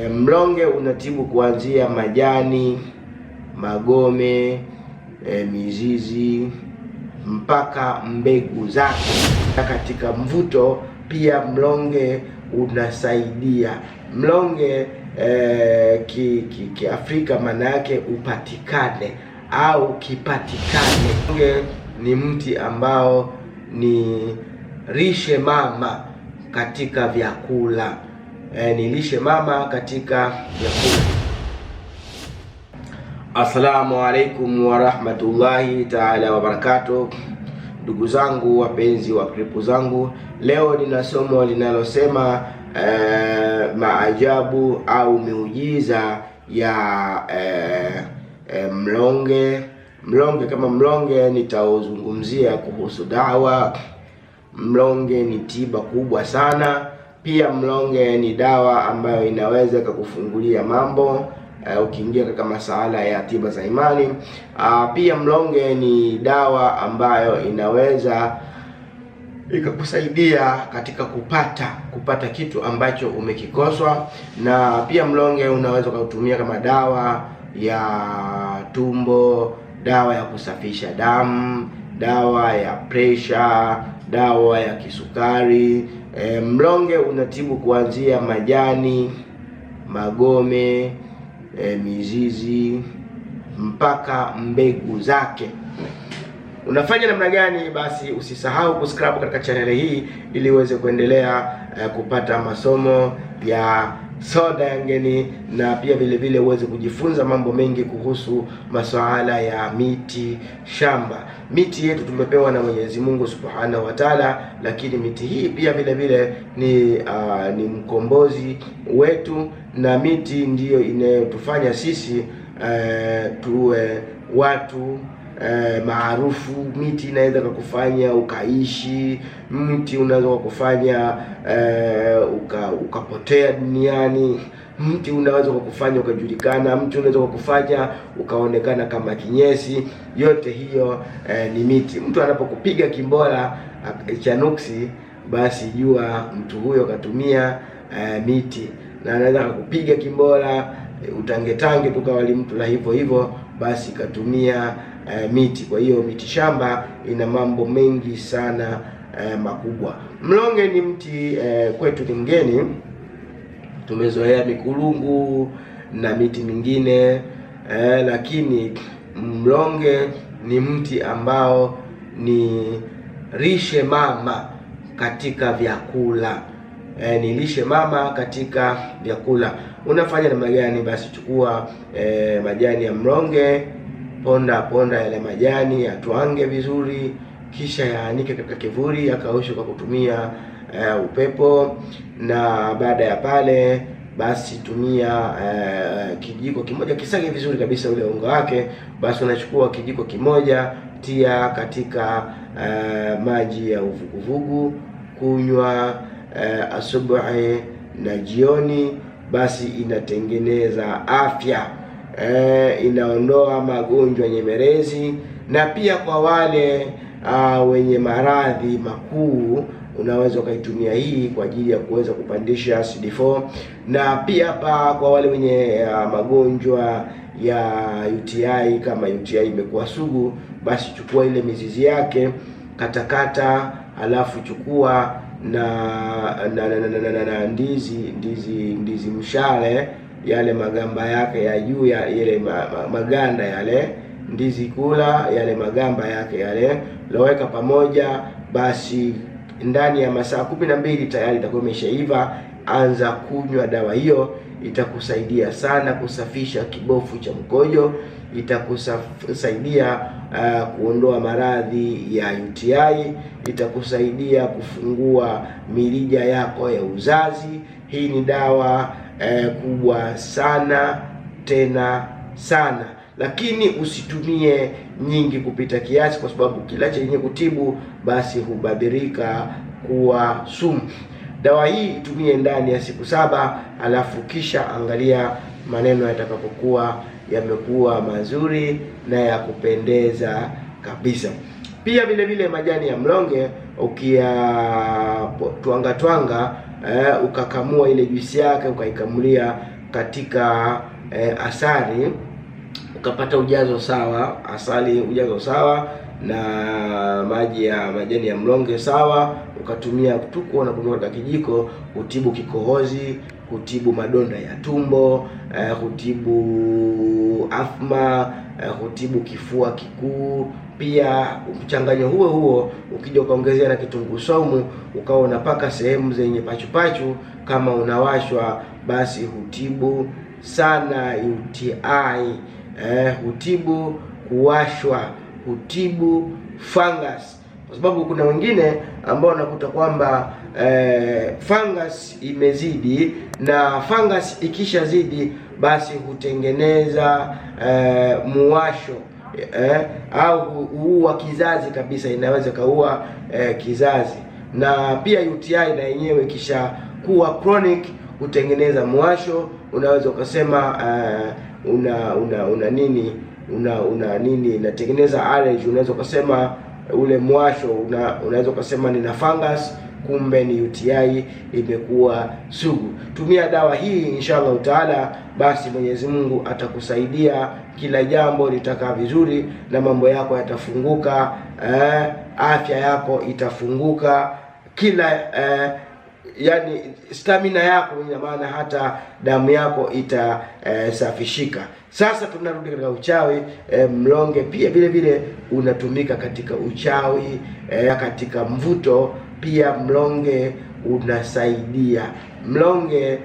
Mlonge unatibu kuanzia majani, magome, mizizi mpaka mbegu zake. Katika mvuto pia mlonge unasaidia. Mlonge Kiafrika maana yake upatikane au kipatikane. Mlonge ni mti ambao ni lishe mama katika vyakula. Ni lishe mama katika vyakula. Assalamu alaikum warahmatullahi taala wabarakatuh. Ndugu zangu wapenzi wa klipu zangu, leo nina somo linalosema maajabu au miujiza ya mlonge. Mlonge kama mlonge nitauzungumzia kuhusu dawa. Mlonge ni tiba kubwa sana. Pia mlonge ni dawa ambayo inaweza kukufungulia mambo ukiingia katika masala ya tiba za imani. Pia mlonge ni dawa ambayo inaweza ikakusaidia katika kupata kitu ambacho umekikoswa, na pia mlonge unaweza ukautumia kama dawa ya tumbo, dawa ya kusafisha damu, dawa ya pressure, dawa ya kisukari. Mlonge unatibu kuanzia majani, magome, mizizi mpaka mbegu zake. Unafanya namna gani? Basi usisahau kusubscribe katika channel hii ili uweze kuendelea kupata masomo ya soda ya ngeni, na pia vile vile uweze kujifunza mambo mengi kuhusu masuala ya miti shamba. Miti yetu tumepewa na Mwenyezi Mungu Subhanahu wa Ta'ala, lakini miti hii pia vile vile ni mkombozi wetu, na miti ndiyo inayotufanya sisi tuwe watu maarufu. Miti inaweza kukufanya ukaishi, mti unaweza kukufanya ukapotea duniani, mti unaweza kukufanya ukajulikana, mti unaweza kukufanya ukaonekana kama kinyesi. Yote hiyo ni miti. Mtu anapokupiga kimbola cha nuksi, basi jua mtu huyo katumia miti, na anaweza kukupiga kimbola utangetange tukawali mtu la hivyo hivyo, basi katumia miti. Kwa hiyo miti shamba ina mambo mengi sana makubwa. Mlonge ni mti kwetu ni mgeni, tumezoea mikulungu na miti mingine lakini mlonge ni mti ambao ni lishe mama katika vyakula. Ni lishe mama katika vyakula. Unafanya namna gani? Basi chukua majani ya mlonge, ponda ponda yale majani, yatwange vizuri, kisha yaanike katika kivuli, yakaushwe kwa kutumia upepo. Na baada ya pale basi tumia kijiko kimoja, kisage vizuri kabisa ule unga wake. Basi unachukua kijiko kimoja, tia katika maji ya uvuguvugu, kunywa asubuhi na jioni. Basi inatengeneza afya, inaondoa magonjwa nyemelezi, na pia kwa wale wenye maradhi makuu unaweza ukaitumia hii kwa ajili ya kuweza kupandisha CD4, na pia hapa kwa wale wenye magonjwa ya UTI, kama UTI imekuwa sugu, basi chukua ile mizizi yake katakata, alafu chukua na ndizi mshale, yale magamba yake ya juu ya ile maganda yale ndizi kula yale magamba yake yale, loweka pamoja, basi ndani ya masaa 12 tayari itakuwa imeshaiva. Anza kunywa dawa hiyo, itakusaidia sana kusafisha kibofu cha mkojo, itakusaidia kuondoa maradhi ya UTI, itakusaidia kufungua mirija yako ya uzazi. Hii ni dawa kubwa sana tena sana, lakini usitumie nyingi kupita kiasi, kwa sababu kila chenye kutibu basi hubadilika kuwa sumu. Dawa hii itumie ndani ya siku 7, alafu kisha angalia maneno yatakapokuwa yamekuwa mazuri na ya kupendeza kabisa. Pia vile vile majani ya mlonge ukiyatwanga twanga, ukakamua ile juisi yake ukaikamulia katika asali ukapata ujazo sawa, asali ujazo sawa na maji ya majani ya mlonge sawa, ukatumia tu kuona kunywa katika kijiko, hutibu kikohozi, hutibu madonda ya tumbo, hutibu athma, hutibu kifua kikuu. Pia mchanganyo huo huo ukija ukaongezea na kitunguu saumu, ukawa unapaka sehemu zenye pachupachu, kama unawashwa, basi hutibu sana UTI, hutibu kuwashwa, hutibu fungus, kwa sababu kuna wengine ambao wanakuta kwamba fungus imezidi, na fungus ikishazidi basi hutengeneza muwasho au huua kizazi kabisa, inaweza kaua kizazi. Na pia UTI na yenyewe ikisha kuwa chronic hutengeneza muwasho, unaweza ukasema una una una nini una nini inatengeneza allergy. Unaweza ukasema ule mwasho unaweza ukasema nina fungus, kumbe ni UTI imekuwa sugu. Tumia dawa hii inshallah taala, basi Mwenyezi Mungu atakusaidia, kila jambo litakaa vizuri na mambo yako yatafunguka, afya yako itafunguka kila yani stamina yako, ina maana hata damu yako itasafishika. Sasa tunarudi katika uchawi. Mlonge pia vile vile unatumika katika uchawi, katika mvuto pia mlonge unasaidia. Mlonge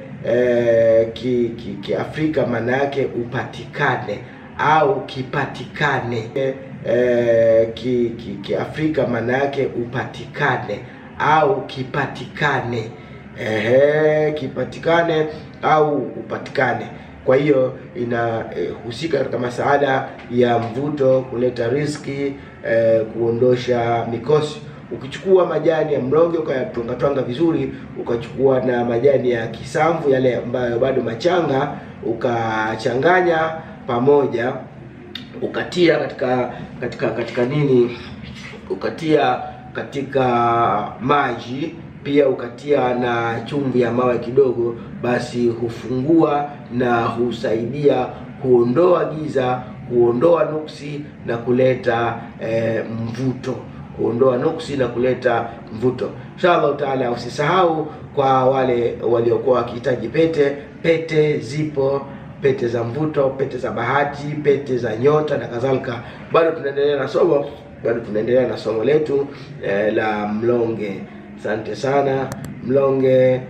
Kiafrika maana yake upatikane au kipatikane. Kiafrika maana yake upatikane au kipatikane. Ehe, kipatikane au upatikane. Kwa hiyo inahusika katika masuala ya mvuto, kuleta riski, kuondosha mikosi. Ukichukua majani ya mlonge ukayatwangatwanga vizuri, ukachukua na majani ya kisamvu yale ambayo bado machanga, ukachanganya pamoja, ukatia katika katika katika nini, ukatia katika maji pia ukatia na chumvi ya mawe kidogo, basi hufungua na husaidia kuondoa giza, kuondoa nuksi na kuleta mvuto, kuondoa nuksi na kuleta mvuto. Inshallah taala, usisahau kwa wale waliokuwa wakihitaji pete, pete zipo, pete za mvuto, pete za bahati, pete za nyota na kadhalika. Bado tunaendelea na somo, bado tunaendelea na somo letu la mlonge. Asante sana. Mlonge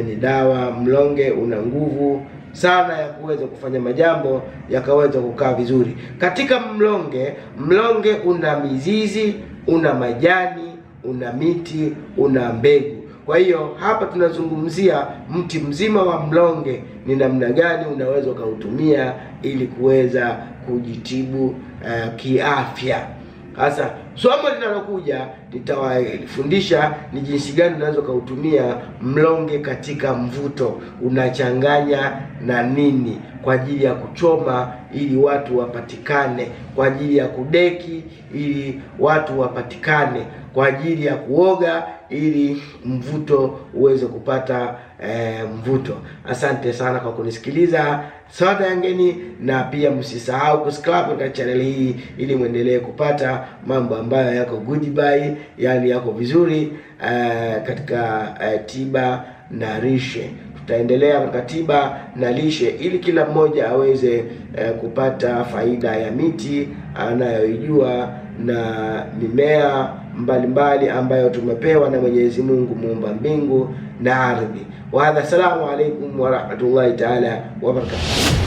ni dawa. Mlonge una nguvu sana ya kuweza kufanya majambo yakaweza kukaa vizuri. Katika mlonge, mlonge una mizizi, una majani, una miti, una mbegu. Kwa hiyo hapa tunazungumzia mti mzima wa mlonge, ni namna gani unaweza ukautumia ili kuweza kujitibu kiafya. Sasa somo linalokuja nitawafundisha ni jinsi gani unaweza ukautumia mlonge katika mvuto, unachanganya na nini kwa ajili ya kuchoma ili watu wapatikane, kwa ajili ya kudeki ili watu wapatikane, kwa ajili ya kuoga ili mvuto uweze kupata mvuto. Asante sana kwa kunisikiliza Soda Yangeni, na pia msisahau kusubscribe katika channel hii ili muendelee kupata mambo ambayo yako goodbye, yani yako vizuri katika tiba na lishe. Tutaendelea katika tiba na lishe ili kila mmoja aweze kupata faida ya miti anayoijua na mimea mbalimbali ambayo tumepewa na Mwenyezi Mungu muumba mbingu na ardhi. Wa hadha, assalamu alaikum wa rahmatullahi taala wa barakatuh.